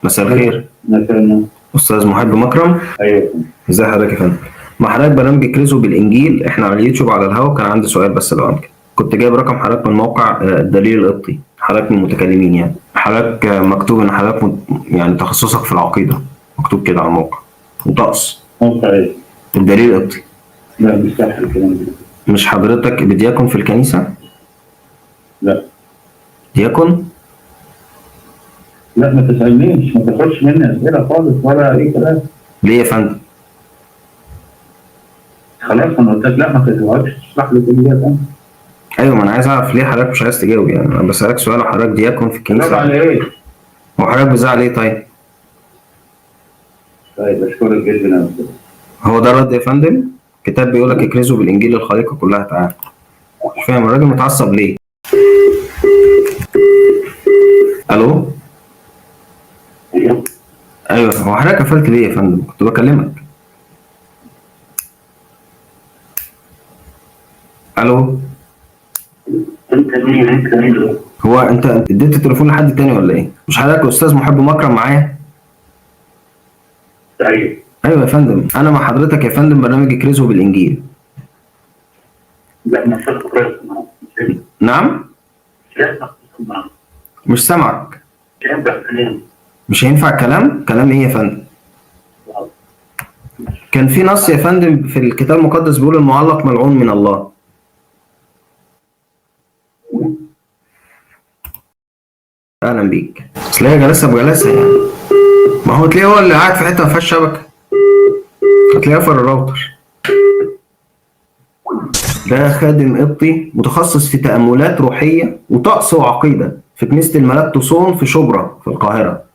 مساء الخير. مثلا. استاذ محب مكرم. ايوه. ازي حضرتك يا فندم؟ مع حضرتك برنامج كريزو بالانجيل، احنا على اليوتيوب على الهوا. كان عندي سؤال بس لو امكن. كنت جايب رقم حضرتك من موقع الدليل القبطي، حضرتك من المتكلمين يعني. حضرتك مكتوب ان حضرتك يعني تخصصك في العقيدة، مكتوب كده على الموقع، وطقس. موقع ايه؟ الدليل القبطي. لا مش صح الكلام ده. مش حضرتك بدياكون في الكنيسة؟ لا. دياكون؟ لا ما تسألنيش، ما تاخدش مني اسئلة خالص ولا اي كلام. ليه يا فندم؟ خلاص انا قلت لك لا، ما تقعدش تشرح لي كل ده تاني. ايوه، ما انا عايز اعرف ليه حضرتك مش عايز تجاوب يعني. انا بسألك سؤال وحضرتك دياكون في جاوب الكنيسة. على ايه؟ هو حضرتك بتزعل ليه طيب؟ طيب اشكرك جدا يا استاذ. هو ده الرد يا فندم؟ كتاب بيقول لك اكرزوا بالانجيل الخليقة كلها تعالى. مش فاهم الراجل متعصب ليه؟ الو؟ ايوه. ايوه، هو حضرتك قفلت ليه يا فندم؟ كنت بكلمك. الو؟ انت مين؟ انت مين؟ هو انت اديت التليفون لحد تاني ولا ايه؟ مش حضرتك استاذ محب مكرم معايا؟ ايوه. ايوه يا فندم، انا مع حضرتك يا فندم، برنامج اكرزوا بالانجيل. لا ما نعم؟ مش سامعك. مش هينفع كلام؟ كلام ايه يا فندم؟ كان في نص يا فندم في الكتاب المقدس بيقول المعلق ملعون من الله. اهلا بيك. اصل هي جلسه بجلسة يعني. ما هو تلاقيه هو اللي قاعد في حتة ما فيهاش شبكة. هتلاقيه قفل الراوتر. ده خادم قبطي متخصص في تأملات روحية وطقس وعقيدة في كنيسة الملاك توسون في شبرا في القاهرة.